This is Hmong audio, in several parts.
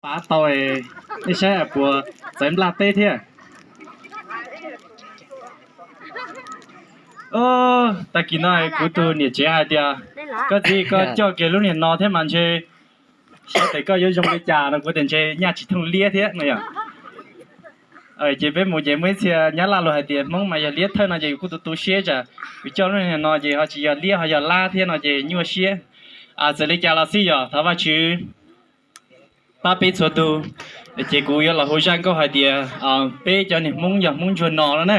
Pab tau, nej saib puas txawv nplaj teb thiab. Tag kis no kuv tus niam tsev hais tias, koj txiv, koj coj kiag lub niag no thiab mas ntshe xyov tes koj yuav zoo li cas no, kuv tias ntshe nyaj tsis thooj liab thiab no yom. Ces peb mus ces muaj ib txhia nyab laj luag hais tias Hmoob mas yog liab thawj no ces kuv kuj tu tu siab tsam kuv coj lub niag no ces ho tsis yog liab ho yog lab thiab no ces nyuaj siab. Txawm li cas los xij yom, thov Vajtswv pab peb txhua tus. Ces kuv yuav los hu zaj nkauj hais tias peb cov niag Hmoob yog Hmoob ntsuag no no na.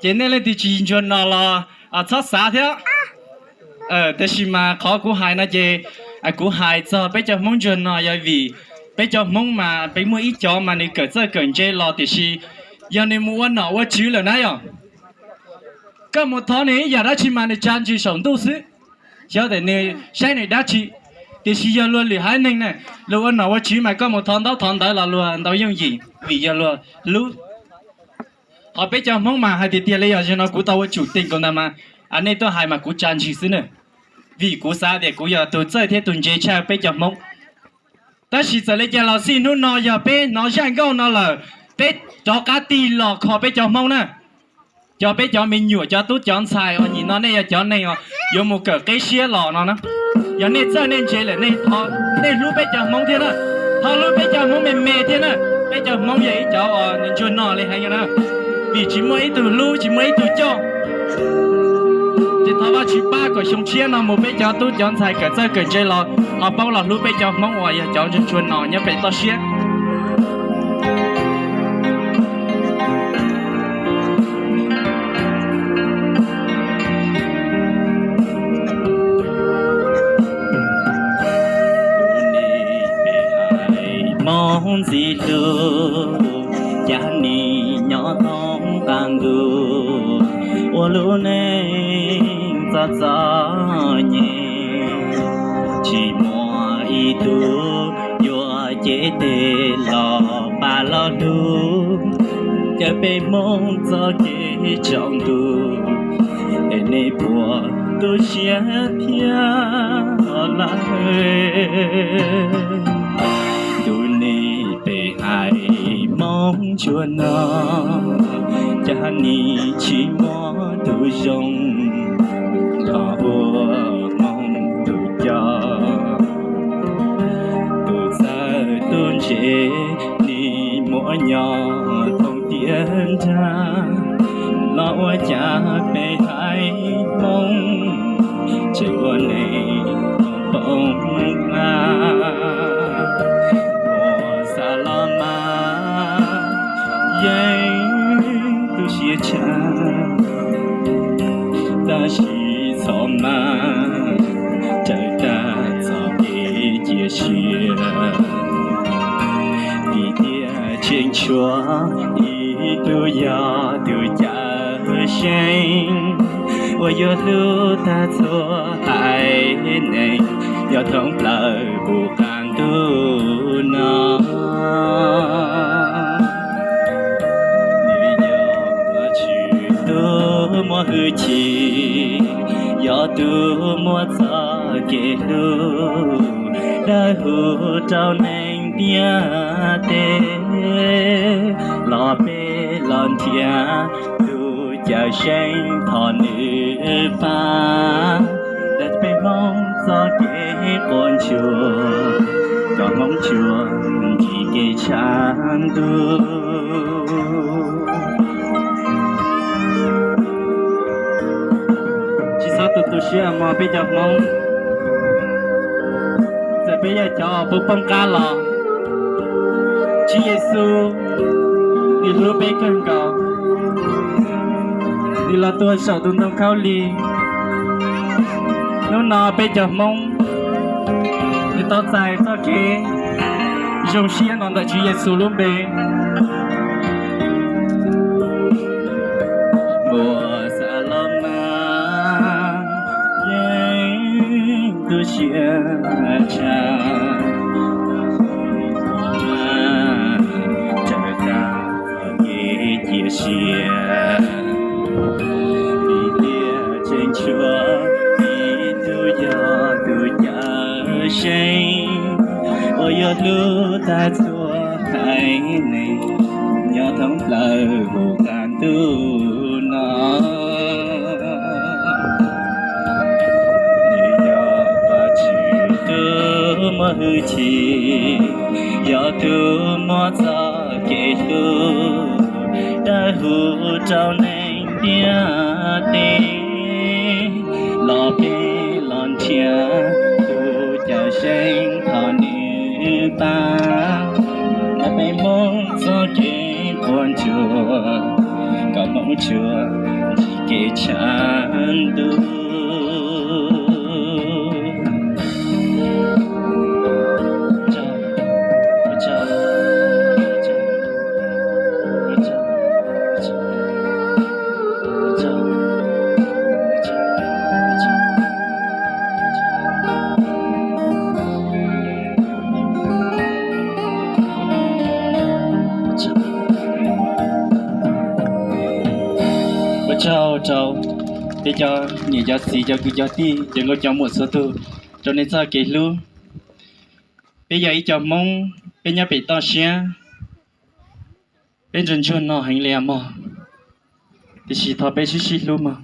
Ces nej leej twg tsis ntsuag no los txhob xav thiab. Tab sis mas qhov kuv hais no ces kuv hais txog peb cov Hmoob ntsuag no yog vim peb cov Hmoob mas peb muaj ib cov mas nws kawm txawj kawm ntse los tiam sis yog nws mus ua nom ua tswv lawm na yom, koj mus thov nws ib yam dab tsi mas nws tsa ntsig saum ntuj xwb, xyov tias nws saib nws dab tsi. Tiam sis yog luag lwm haiv neeg na, luag ua nom ua tswv mas koj mus thov ntaub thov ntawv los luag ntau yooj yim vim yog luag hlub. Ho peb cov Hmoob mas hais tiag tiag li yog zaum no kuv tau ua tsum teem kaus ntawd mas nej tuaj hais mas kuv tsa ntsig xwb na, vim kuv xav tias kuv yog tus txawj thiab tus ntse tshaj peb cov Hmoob. Tab sis txawm li cas los xij hnub no yog peb hnov zaj nkauj no lawm, peb rov qab tig los kho peb cov Hmoob na. Cov peb cov me nyuam cov tub cov ntxhais uas nim no nej yog cov neeg uas yuav mus kawm qeb siab los no na, yog nej txawj nej ntse lawm nej hlub peb cov Hmoob thiab na, thov hlub peb cov Hmoob me me thiab na. Peb cov Hmoob yog ib cov uas ntsuag no li heev na, vim tsis muaj ib tug hlub tsis muaj ib tug coj. Ces thov Vajtswv pab kom xyoo tshiab no mus peb cov tub cov ntxhais kawm txawj kawm ntse los ho paub los hlub peb cov Hmoob uas yog cov ntsuag ntsuag no nyob pem toj siab. Hmoob ntxim hlub, cas nim nyob thoob qab ntuj ua lub neej txom txom nyem, tsis muaj ib tug yuav cev tes los pab los hlub, caw peb Hmoob txoj kev tsaus ntuj, es nej puas tu siab thiab lawm? Tus neeg pem hais Hmoob ntsuag no, cas nim tsis muaj tus zoo, thov ua Hmoob tus coj, tus txawj tus ntse, nim muaj nyob thoob tiaj nrag, los ua cas peb haiv Hmoob tseem ua neej poob qab, muaj xav los mas yeej tu siab tshaj, tab sis txhob mas raws tag txoj kev cia siab, vim tias tseem tshuav ib tug yog tus cawm seej uas yuav hlub tag txhua haiv neeg nyob thoob plaws puv qab ntuj no. Nws yog Vajtswv tus muaj hwj chim, yog tus muaj txoj kev hlub, dawb huv rau neeg ntiaj teb, los peb los nrhiav tus cawm seej thov nws pab, daws peb Hmoob txoj kev quas ntsuag, kom Hmoob tsuag nkim kev tshav ntuj. Tsis txhob tu tu siab mog peb cov Hmoob. Txawm peb yog cov puv poob qab los Tswv Yexus nws hlub peb kawg nkaus. Nws los tuag saum tus ntoo khaub lig. Hnub no peb cov Hmoob nws tau txais txoj kev zoo siab no ntawm Tswv Yexus lub npe. Muaj xav los mas yeej tu siab tshaj, raws tag txoj kev cia siab, vim tias tseem tshuav ib tug yog tus cawm seej uas yuav hlub tag txhua haiv neeg nyob thoob plaws huv qab ntuj no. Nws yog Vajtswv tus muaj hwj chim, yog tus muaj txoj kev hlub, dawb huv rau neeg ntiaj teb. Los peb los nrhiav tus cawm seej thov nws pab, pab peb Hmoob txoj kev quaj ntsuag, kom Hmoob tsuas ntsib kev tshav ntuj. Ua tsaug rau peb cov niam cov txiv cov kwv cov tij cov nkauj cov muam txhua tus rau nej txoj kev hlub. Peb yog ib co Hmoob, peb nyob pem toj siab, peb ntsuag ntsuag no heev li mog, tiam sis thov peb sib sib hlub mog.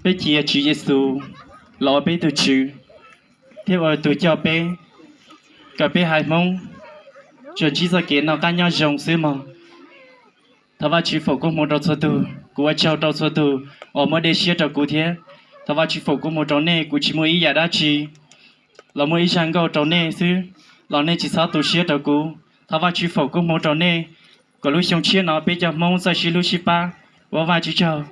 Peb cia Tswv Yexus los ua peb tus Tswv thiab ua tus coj peb, kom peb haiv Hmoob tsuas ntsib txoj kev noj qab nyob zoo xwb mog. Thov Vajtswv foom koob hmoov rau txhua tus, kuv ua tsaug rau txhua tus uas muab dej siab rau kuv thiab. Thov Vajtswv foom koob hmoov rau nej, kuv tsis muaj ib yam dab tsi los muaj ib zaj nkauj rau nej xwb, los nej tsis txhob tu siab rau kuv. Thov Vajtswv foom koob hmoov rau nej, kom lub xyoo tshiab no peb cov Hmoob txawj sib hlub sib pab. Ua Vajtswv tsaug.